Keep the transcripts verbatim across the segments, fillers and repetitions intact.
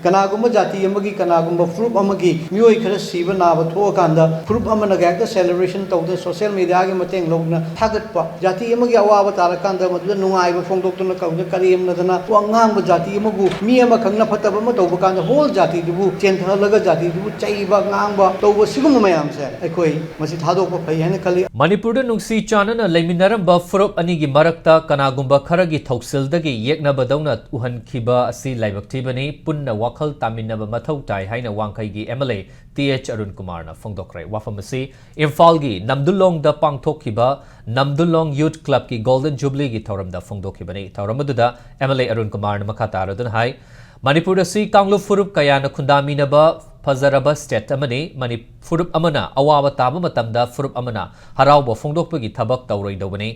ꯀꯅꯥꯒꯨꯝꯕ ꯖꯥꯇꯤ ꯑꯃꯒꯤ, ꯀꯅꯥꯒꯨꯝꯕ ꯐꯨꯔꯨꯞ ꯑꯃꯒꯤ ꯃꯤꯑꯣꯏ ꯈꯔ ꯁꯤꯕ ꯅꯥꯕ ꯊꯣꯛꯑꯀꯥꯟꯗ, ꯐꯨꯔꯨꯞ ꯑꯃꯅꯒ ꯍꯦꯛꯇ celebration ꯇꯧꯗꯅ, social media ꯒꯤ ꯃꯇꯦꯡ ꯂꯧꯗꯨꯅ ꯊꯥꯒꯠꯄ, ꯖꯥꯇꯤ ꯑꯃꯒꯤ ꯑꯋꯥꯕ ꯇꯥꯔꯀꯥꯟꯗ ꯃꯗꯨꯗ ꯅꯨꯡꯉꯥꯏꯕ ꯐꯣꯡꯗꯣꯛꯇꯨꯅ, ꯀꯧꯗ ꯀꯔꯦꯝꯅꯗꯅ ꯋꯥ ꯉꯥꯡꯕ, ꯖꯥꯇꯤ ꯑꯃꯕꯨ, ꯃꯤ ꯑꯃꯈꯛꯅ ꯐꯠꯇꯕ ꯑꯃ ꯇꯧꯕ ꯀꯥꯟꯗ whole ꯖꯥꯇꯤꯗꯨꯕꯨ ꯆꯦꯟꯊꯍꯜꯂꯒ ꯖꯥꯇꯤꯗꯨꯕꯨ ꯆꯩꯕ, ꯉꯥꯡꯕ ꯇꯧꯕ, ꯁꯤꯒꯨꯝꯕ ꯃꯌꯥꯝꯁꯦ ꯑꯩꯈꯣꯏ ꯃꯁꯤ ꯊꯥꯗꯣꯛꯄ ꯐꯩ ꯍꯥꯏꯅ ꯈꯜꯂꯤ꯫ ꯃꯅꯤꯄꯨꯔꯗ ꯅꯨꯡꯁꯤ ꯆꯥꯟꯅꯅ ꯂꯩꯃꯤꯟꯅꯔꯝꯕ ꯐꯨꯔꯨꯞ ꯑꯅꯤꯒꯤ ꯃꯔꯛꯇ ꯀꯅꯥꯒꯨꯝꯕ ꯈꯔꯒꯤ ꯊꯧꯁꯤꯜꯗꯒꯤ ꯌꯦꯛꯅꯕꯗꯧꯅ ꯎꯍꯟꯈꯤꯕ ꯑꯁꯤ ꯂꯥꯏꯕꯛ ꯊꯤꯕꯅꯤ꯫ ꯄꯨꯟꯅ ꯋꯥꯈꯜ ꯇꯥꯃꯤꯟꯅꯕ ꯃꯊꯧ ꯇꯥꯏ ꯍꯥꯏꯅ ꯋꯥꯡꯈꯩꯒꯤ MLA ꯇꯤ ꯑꯦꯆ ꯑꯔꯨꯟ ꯀꯨꯃꯥꯔꯅ ꯐꯣꯡꯗꯣꯛꯈ꯭ꯔꯦ꯫ ꯋꯥꯐꯝ ꯑꯁꯤ ꯏꯝꯐꯥꯜꯒꯤ ꯅꯝꯗꯨꯂꯣꯡꯗ ꯄꯥꯡꯊꯣꯛꯈꯤꯕ ꯅꯝꯗꯨꯂꯣꯡ Youth Club ꯀꯤ Golden Jubilee ꯒꯤ ꯊꯧꯔꯝꯗ ꯐꯣꯡꯗꯣꯛꯈꯤꯕꯅꯤ꯫ ꯊꯧꯔꯝ ꯑꯗꯨꯗ MLA ꯑꯔꯨꯟ ꯀꯨꯃꯥꯔꯅ ꯃꯈꯥ ꯇꯥꯔꯗꯨꯅ ꯍꯥꯏ, ꯃꯅꯤꯄꯨꯔ ꯑꯁꯤ ꯀꯥꯡꯂꯨꯞ ꯐꯨꯔꯨꯞ ꯀꯌꯥꯅ ꯈꯨꯟꯗꯥꯃꯤꯟꯅꯕ ꯐꯖꯔꯕ state ꯑꯃꯅꯤ꯫ ꯃꯅꯤ-, ꯐꯨꯔꯨꯞ ꯑꯃꯅ ꯑꯋꯥꯕ ꯇꯥꯕ ꯃꯇꯝꯗ ꯐꯨꯔꯨꯞ ꯑꯃꯅ ꯍꯔꯥꯎꯕ ꯐꯣꯡꯗꯣꯛꯄꯒꯤ ꯊꯕꯛ ꯇꯧꯔꯣꯏꯗꯧꯕꯅꯤ꯫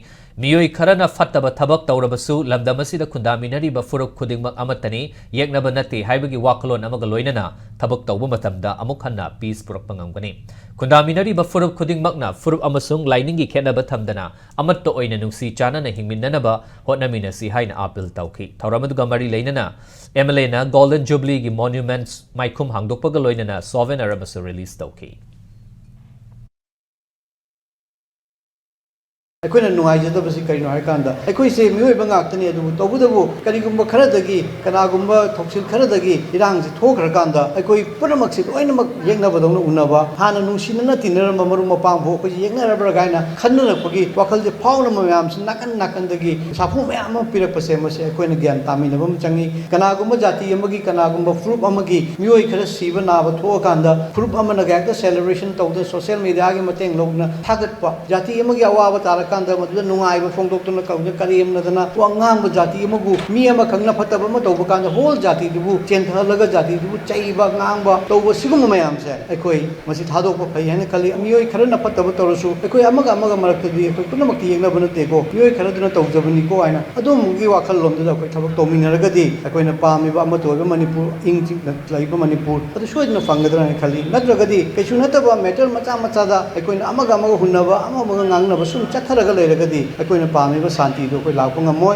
ꯃꯤꯑꯣꯏ ꯈꯔꯅ ꯐꯠꯇꯕ ꯊꯕꯛ ꯇꯧꯔꯕꯁꯨ ꯂꯝꯗꯝ ꯑꯁꯤꯗ ꯈꯨꯟꯗꯥꯃꯤꯟꯅꯔꯤꯕ ꯐꯨꯔꯨꯞ ꯈꯨꯗꯤꯡꯃꯛ ꯑꯃꯠꯇꯅꯤ, ꯌꯦꯛꯅꯕ ꯅꯠꯇꯦ ꯍꯥꯏꯕꯒꯤ ꯋꯥꯈꯜꯂꯣꯟ ꯑꯃꯒ ꯂꯣꯏꯅꯅ ꯊꯕꯛ ꯇꯧꯕ ꯃꯇꯝꯗ ꯑꯃꯨꯛ ꯍꯟꯅ peace ꯄꯨꯔꯛꯄ ꯉꯝꯒꯅꯤ꯫ ꯈꯨꯟꯗꯥꯃꯤꯟꯅꯔꯤꯕ ꯐꯨꯔꯨꯞ ꯈꯨꯗꯤꯡꯃꯛꯅ ꯐꯨꯔꯨꯞ ꯑꯃꯁꯨꯡ ꯂꯥꯏꯅꯤꯡꯒꯤ ꯈꯦꯠꯅꯕ ꯊꯝꯗꯅ ꯑꯃꯠꯇ ꯑꯣꯏꯅ ꯅꯨꯡꯁꯤ ꯆꯥꯟꯅꯅ ꯍꯤꯡꯃꯤꯟꯅꯅꯕ ꯍꯣꯠꯅꯃꯤꯟꯅꯁꯤ ꯍꯥꯏꯅ appeal ꯇꯧꯈꯤ꯫ ꯊꯧꯔꯝ ꯑꯗꯨꯒ ꯃꯔꯤ ꯂꯩꯅꯅ MLA ꯅ Golden Jubilee ꯒꯤ monuments ꯃꯥꯏꯈꯨꯝ ꯍꯥꯡꯗꯣꯛꯄꯒ ꯂꯣꯏꯅꯅ souvenir ꯑꯃꯁꯨ release ꯇꯧꯈꯤ꯫ ꯑꯩꯈꯣꯏꯅ ꯅꯨꯡꯉꯥꯏꯖꯗꯕꯁꯤ ꯀꯔꯤꯅꯣ ꯍꯥꯏꯔꯀꯥꯟꯗ, ꯑꯩꯈꯣꯏꯁꯦ ꯃꯤꯑꯣꯏꯕ ꯉꯥꯛꯇꯅꯤ, ꯑꯗꯨꯕꯨ ꯇꯧꯕꯇꯕꯨ ꯀꯔꯤꯒꯨꯝꯕ ꯈꯔꯗꯒꯤ, ꯀꯅꯥꯒꯨꯝꯕ ꯊꯧꯁꯤꯜ ꯈꯔꯗꯒꯤ ꯏꯔꯥꯡꯁꯤ ꯊꯣꯛꯈ꯭ꯔꯀꯥꯟꯗ ꯑꯩꯈꯣꯏ ꯄꯨꯝꯅꯃꯛꯁꯤ ꯂꯣꯏꯅꯃꯛ ꯌꯦꯛꯅꯕꯗꯧꯅ ꯎꯅꯕ, ꯍꯥꯟꯅ ꯅꯨꯡꯁꯤꯅꯅ ꯇꯤꯟꯅꯔꯝꯕ ꯃꯔꯨꯞ ꯃꯄꯥꯡꯕꯨ ꯑꯩꯈꯣꯏꯁꯦ ꯌꯦꯛꯅꯔꯕ꯭ꯔꯥ ꯀꯥꯏꯅ ꯈꯟꯅꯔꯛꯄꯒꯤ ꯋꯥꯈꯜꯁꯦ ꯐꯥꯎꯅꯕ ꯃꯌꯥꯝꯁꯤ ꯅꯥꯀꯟ ꯅꯥꯀꯟꯗꯒꯤ ꯁꯥꯐꯨ ꯃꯌꯥꯝ ꯑꯃ ꯄꯤꯔꯛꯄꯁꯦ, ꯃꯁꯤ ꯑꯩꯈꯣꯏꯅ ꯒ꯭ꯌꯥꯟ ꯇꯥꯃꯤꯟꯅꯕ ꯑꯃ ꯆꯪꯉꯤ꯫ ꯀꯅꯥꯒꯨꯝꯕ ꯖꯥꯇꯤ ꯑꯃꯒꯤ, ꯀꯅꯥꯒꯨꯝꯕ ꯐꯨꯔꯨꯞ ꯑꯃꯒꯤ ꯃꯤꯑꯣꯏ ꯈꯔ ꯁꯤꯕ ꯅꯥꯕ ꯊꯣꯛꯑꯀꯥꯟꯗ ꯐꯨꯔꯨꯞ ꯑꯃꯅꯒ ꯍꯦꯛꯇ celebration ꯇꯧꯗꯅ social media ꯒꯤ ꯃꯇꯦꯡ ꯂꯧꯗꯨꯅ ꯊꯥꯒꯠꯄ, ꯖꯥꯇꯤ ꯑꯃꯒꯤ ꯑꯋꯥꯕ ꯇꯥꯔꯀꯥꯟꯗ ꯃꯗꯨꯗ ꯅꯨꯡꯉꯥꯏꯕ ꯐꯣꯡꯗꯣꯛꯇꯨꯅ ꯀꯧꯗ ꯀꯔꯦꯝꯅꯗꯅ ꯋꯥ ꯉꯥꯡꯕ, ꯖꯥꯇꯤ ꯑꯃꯕꯨ, ꯃꯤ ꯑꯃꯈꯛꯅ ꯐꯠꯇꯕ ꯑꯃ ꯇꯧꯕ ꯀꯥꯟꯗ whole ꯖꯥꯇꯤꯗꯨꯕꯨ ꯆꯦꯟꯊꯍꯜꯂꯒ ꯖꯥꯇꯤꯗꯨꯕꯨ ꯆꯩꯕ, ꯉꯥꯡꯕ ꯇꯧꯕ, ꯁꯤꯒꯨꯝꯕ ꯃꯌꯥꯝꯁꯦ ꯑꯩꯈꯣꯏ ꯃꯁꯤ ꯊꯥꯗꯣꯛꯄ ꯐꯩ ꯍꯥꯏꯅ ꯈꯜꯂꯤ꯫ ꯃꯤꯑꯣꯏ ꯈꯔꯅ ꯐꯠꯇꯕ ꯇꯧꯔꯁꯨ ꯑꯩꯈꯣꯏ ꯑꯃꯒ ꯑꯃꯒ ꯃꯔꯛꯇꯗꯤ ꯑꯩꯈꯣꯏ ꯄꯨꯝꯅꯃꯛꯇꯤ ꯌꯦꯛꯅꯕ ꯅꯠꯇꯦꯀꯣ꯫ ꯃꯤꯑꯣꯏ ꯈꯔꯗꯨꯅ ꯇꯧꯖꯕꯅꯤꯀꯣ ꯍꯥꯏꯅ ꯑꯗꯨꯒꯨꯝꯕꯒꯤ ꯋꯥꯈꯜꯂꯣꯝꯗꯨꯗ ꯑꯩꯈꯣꯏ ꯊꯕꯛ ꯇꯧꯃꯤꯟꯅꯔꯒꯗꯤ ꯑꯩꯈꯣꯏꯅ ꯄꯥꯝꯃꯤꯕ ꯑꯃꯠꯇ ꯑꯣꯏꯕ ꯃꯅꯤꯄꯨꯔ, ꯏꯪ ꯆꯤꯛꯅ ꯂꯩꯕ ꯃꯅꯤꯄꯨꯔ ꯑꯗꯨ ꯁꯣꯏꯗꯅ ꯐꯪꯒꯗ꯭ꯔꯥ ꯍꯥꯏꯅ ꯈꯜꯂꯤ꯫ ꯅꯠꯇ꯭ꯔꯒꯗꯤ ꯀꯩꯁꯨ ꯅꯠꯇꯕ matter ꯃꯆꯥ ꯃꯆꯥꯗ ꯑꯩꯈꯣꯏꯅ ꯑꯃꯒ ꯑꯃꯒ ꯍꯨꯟꯅꯕ, ꯑꯃ ꯑꯃꯒ ꯉꯥꯡꯅꯕ ꯁꯨꯝ ꯆꯠꯊꯔꯒ ꯂꯩꯔꯒꯗꯤ ꯑꯩꯈꯣꯏꯅ ꯄꯥꯝꯃꯤꯕ ꯁꯥꯟꯇꯤꯗꯨ ꯑꯩꯈꯣꯏ ꯂꯥꯛꯄ ꯉꯝꯃꯣꯏ꯫